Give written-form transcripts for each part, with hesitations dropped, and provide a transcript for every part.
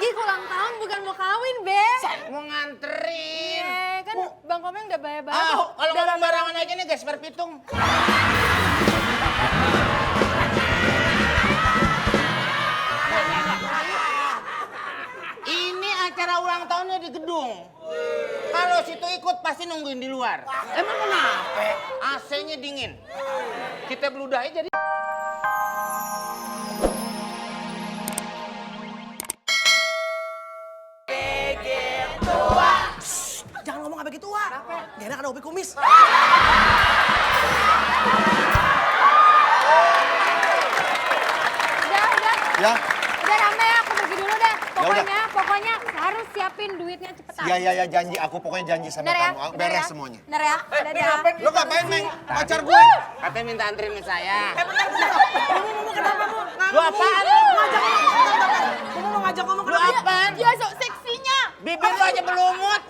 pergi ke ulang tahun bukan mau kawin, Be. Mau nganterin. Iya, kan Bang Komeng udah bayar-bayar. Kalau ngomong barangan aja nih guys, berpitung. Ini acara ulang tahunnya di gedung. Kalau situ ikut pasti nungguin di luar. Emang kenapa? AC-nya dingin. Kita beludahin jadi. Jangan ngomong abg tua. Gak enak ada hobi kumis. Udah. Ya. Udah rame ya, aku pergi dulu deh. Pokoknya harus siapin duitnya cepetan. Ya, janji. Aku pokoknya janji sama kamu. Beres semuanya. Bener ya. Dadah. Lo ngapain, Meng? Pacar gue. Katanya minta anterin ke saya. Ngomong kenapa lu? Lu apaan? Mau ngajak ngomong Lu apaan? Dia sok seksinya. Bibir lu aja belumut.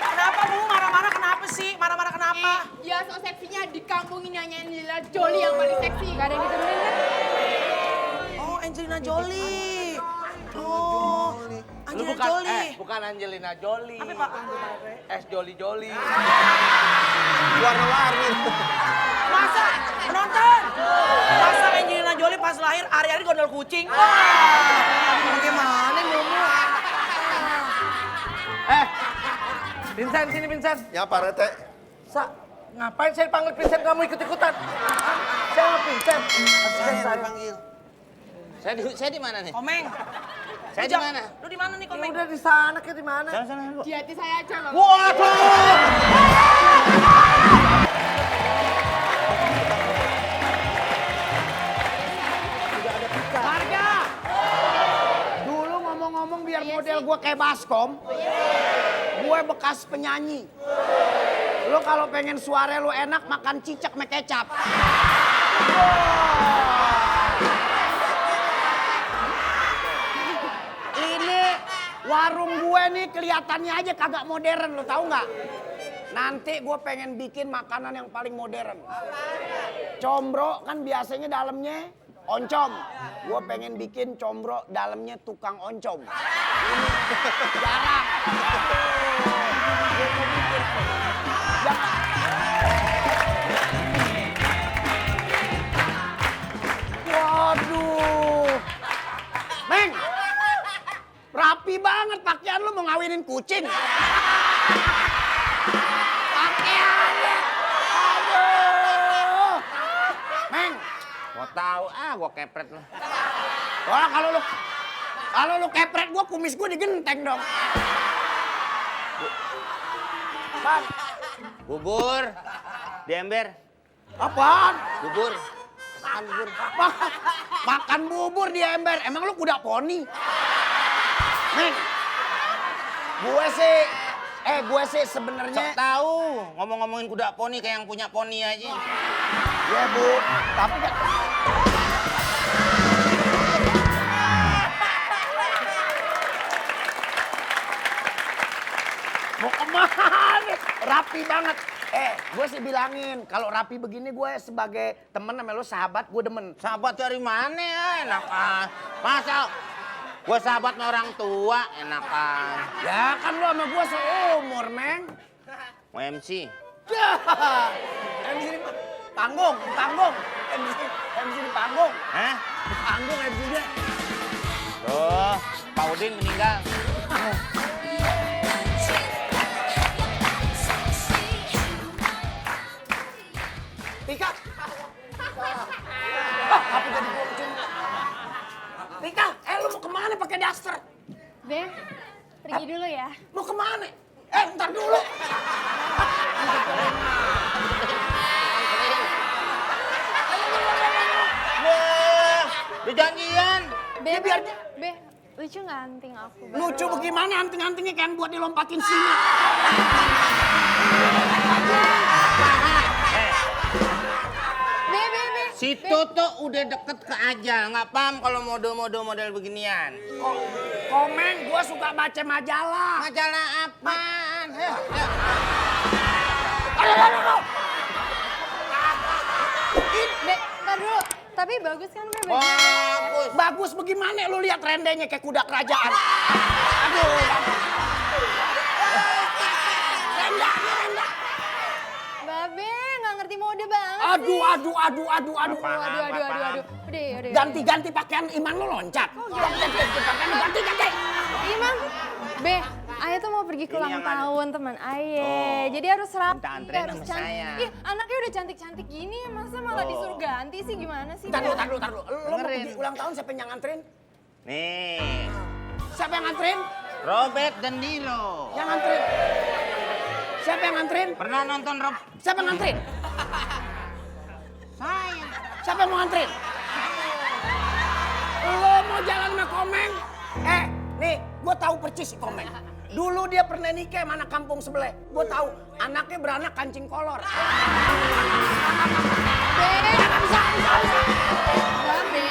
Kenapa Bu? Marah-marah kenapa sih? Marah-marah kenapa? Dia sok seksinya di kampung ini nyanyiin Lila Jolie yang paling seksi. Gak ada yang diturunin kan? Oh, Angelina Jolie. Oh, Angelina Jolie. Bukan Angelina Jolie. Apa, Pak? Es Joli. Warna-warni. Masa penonton? Masa Angelina Jolie pas lahir hari-hari gondol kucing? Wah, bagaimana Momo? Vincent, sini Vincent. Ya, Pak Rete. Ngapain saya panggil Vincent kamu ikut-ikutan? Saya mau Vincent. Saya panggil. Saya di mana nih? Komeng. Saya di mana? Lu di mana nih, Komeng? Udah di sana ke di mana? Sana lu. Di hati saya aja loh. Waduh! Warga! Dulu ngomong-ngomong biar model gue kayak Baskom. Gue bekas penyanyi. Lo kalau pengen suara lo enak makan cicak sama kecap. Ini warung gue nih kelihatannya aja kagak modern, lo tahu nggak? Nanti gue pengen bikin makanan yang paling modern. Combro kan biasanya dalamnya oncom. Gue pengen bikin combro dalamnya tukang oncom. Ini jarang. Waduh. Meng. Rapi banget pakaian lu mau ngawinin kucing. Pakaiannya. Aduh. Meng. Gua tahu gua kepret lu. Wah, kalau lu kepret gua kumis gua digenteng dong. Bang, Bubur di ember. apaan? Bubur. Makan bubur. Makan bubur di ember. Emang lu kuda poni? Meng, gue sih sebenarnya. Sok tahu ngomong-ngomongin kuda poni kayak yang punya poni aja. Ya Bu, tapi kan. Mau kemana? Rapi banget. Gue sih bilangin kalau rapi begini gue sebagai temen sama lo sahabat gue demen. Sahabat dari mana ya? Enakan. Masa gua sahabat sama orang tua enakan. Ya kan lo sama gue seumur, Meng. Mau MC. MC di panggung. MC di panggung. Hah? Panggung MC-nya. Tuh, Pak Udin meninggal. Tika. Apa jadi gua kucing? Tika, lu mau kemana pakai daster? Be, pergi dulu ya. Mau kemana? Ntar dulu. Wah, udah janjian. Be, Ya, biar Be, lucu nggak anting aku? Be? lucu bagaimana anting-antingnya kayak buat dilompatin singa. Be. Si Toto udah deket ke Ajal, nggak paham kalau model beginian. Komeng, gua suka baca majalah. Majalah apaan? Be, ntar dulu. Tapi bagus kan Be? Bagus. Bagus bagaimana lu lihat rendenya kayak kuda kerajaan. Aduh. Renda. Babe, nggak ngerti mode banget sih. Aduh. Aduh. Udah. Ganti pakaian Iman lu loncat. Ganti. Imam, Be, Aye tuh mau pergi ke Ini ulang yang ada. tahun teman Aye. Oh. Jadi harus rapi, Minta anterin harus sama cantik. saya. Ih, anaknya udah cantik-cantik gini, masa malah Oh. disuruh ganti sih gimana sih? Tar Be? dulu. Lu mau Dengerin. pergi ulang tahun siapa yang nganterin? Nih, Siapa yang nganterin? Robert De Niro. Yang nganterin. Siapa yang nganterin? Pernah nonton Rob? Siapa yang nganterin? Saya. Siapa yang mau nganterin? Lo mau jalan sama Komeng? Nih, gue tahu percis si Komeng. Dulu dia pernah nikah sama anak kampung sebelah. Gue tahu anaknya beranak kancing kolor. Be, Babe,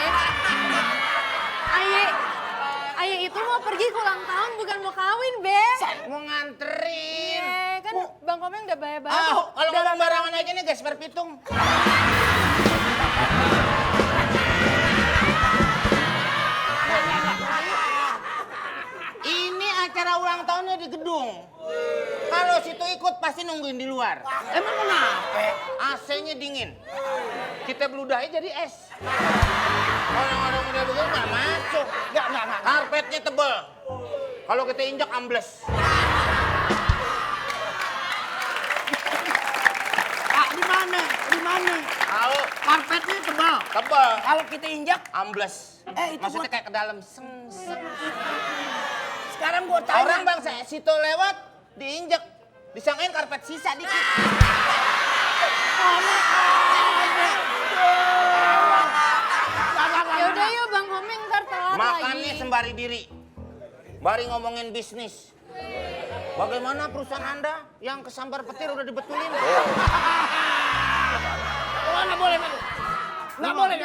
Aye itu mau pergi ke ulang tahun bukan mau kawin, Be. Mau nganterin. Kan Bang Komeng udah bayar-bayar. Ah, kalau ngomong barangan aja nih Gasper Pitung. Ini acara ulang tahunnya di gedung. Kalau situ ikut pasti nungguin di luar. Emang kenapa? AC-nya dingin. Kita beludahin jadi es. Orang-orang udah begini nggak masuk. Enggak. Karpetnya tebel. Kalau kita injak ambles. Di mana? Kalau Karpetnya tebal. tebel, Kalau kita injak, ambles. itu Maksudnya buat- kayak ke dalam. sekarang gue tanya. Orang bangsa situ lewat, diinjek. Disangkain karpet sisa dikit. Yaudah yuk Bang Komeng ntar telat Makannya lagi. sembari diri. Bari ngomongin bisnis. Bagaimana perusahaan Anda yang kesambar petir udah dibetulin? Nggak boleh. Nggak boleh.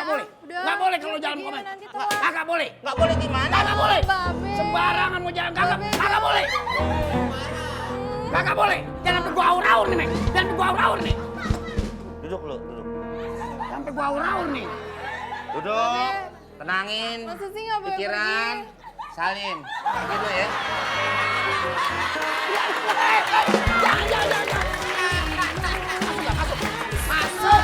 Udah. Nggak boleh kalau jalan Gini Komeng. nanti telat. Kagak boleh. Nggak boleh gimana? Kagak boleh. Babe. Sembarangan mau jalan kagak. Babe. Kagak boleh. Kagak boleh. Jangan sampai gua aur-aur nih, Mek. Jangan sampai gua aur-aur nih. Duduk lu, duduk. Sampai gua aur-aur nih. Duduk, tenangin Masa sih nggak boleh pikiran. Salim, gitu ya. Jangan. Masuk.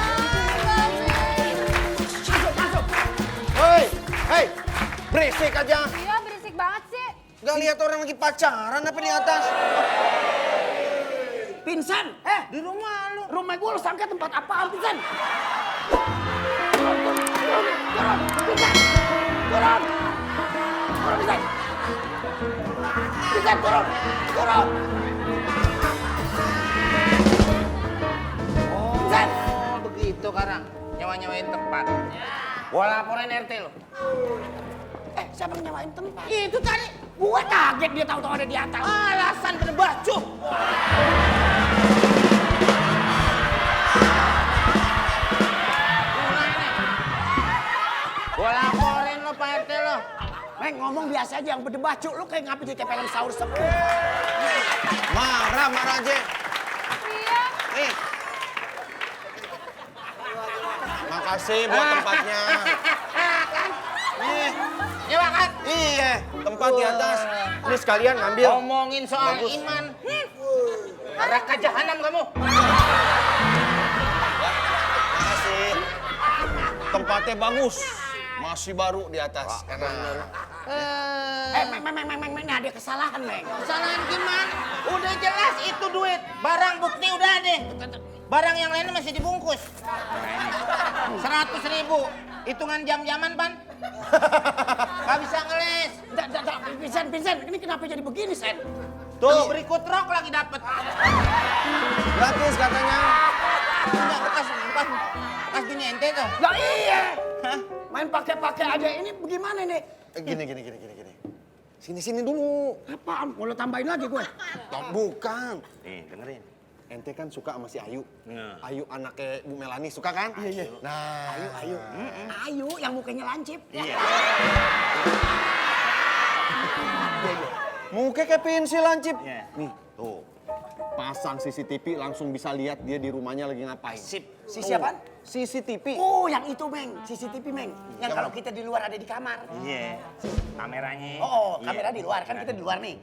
Hei, berisik aja. Iya berisik banget sih. Gak lihat orang lagi pacaran apa di atas? Pinsan. Di rumah lu. Rumah gua lu sangka tempat apaan, Pinsan? Turun. Pinsan. Pinsan, turun. Pinsan. Oh, begitu Karang. Nyewa-nyewain tempat. Gua laporin RT lo. Siapa yang nyewain tempat? Itu tadi. Gua kaget dia tahu-tahu ada di atas. Alasan penebacu. Gua laporin lo Pak RT lo. Neng, ngomong biasa aja yang berdebacu. Lu kayak ngapain jadi kayak pengen sahur sepuh. Marah aja. Iya. Nih. Makasih buat tempatnya. Nih, Nyewa kan? iya, tempat di atas. Ini sekalian ngambil. Ngomongin soal Bagus. iman. Neraka jahanam kamu. Makasih. Tempatnya bagus. Masih baru di atas. Enak. Meng, ada kesalahan, Meng. Kesalahan gimana? Udah jelas itu duit. Barang bukti udah ada. Barang yang lainnya masih dibungkus. 100.000. Hitungan jam-jaman, Pan. Gak bisa ngeles. Pinsan, ini kenapa jadi begini, Sen? Tuh, berikut rok lagi dapet. Gratis katanya. Enggak, bekas gini ente tuh. Lah iya. Main pakai aja. Ini bagaimana nih? Gini. Sini dulu. Apaan? Mau lo tambahin lagi gue? Bukan. Nih, dengerin. Ente kan suka sama si Ayu. Nah. Ayu anaknya Bu Melani, suka kan? Iya. Nah, Ayu. Ayu yang mukanya lancip. Iya. Muka kayak pensil lancip. Iya. Nih, tuh. pasang CCTV langsung bisa lihat dia di rumahnya lagi ngapain. Sip. Si siapaan? CCTV. Oh, yang itu, Meng. CCTV, Meng. Yang kalau kita di luar ada di kamar. Iya. Kameranya. Oh, kamera di luar. Kan kita di luar nih.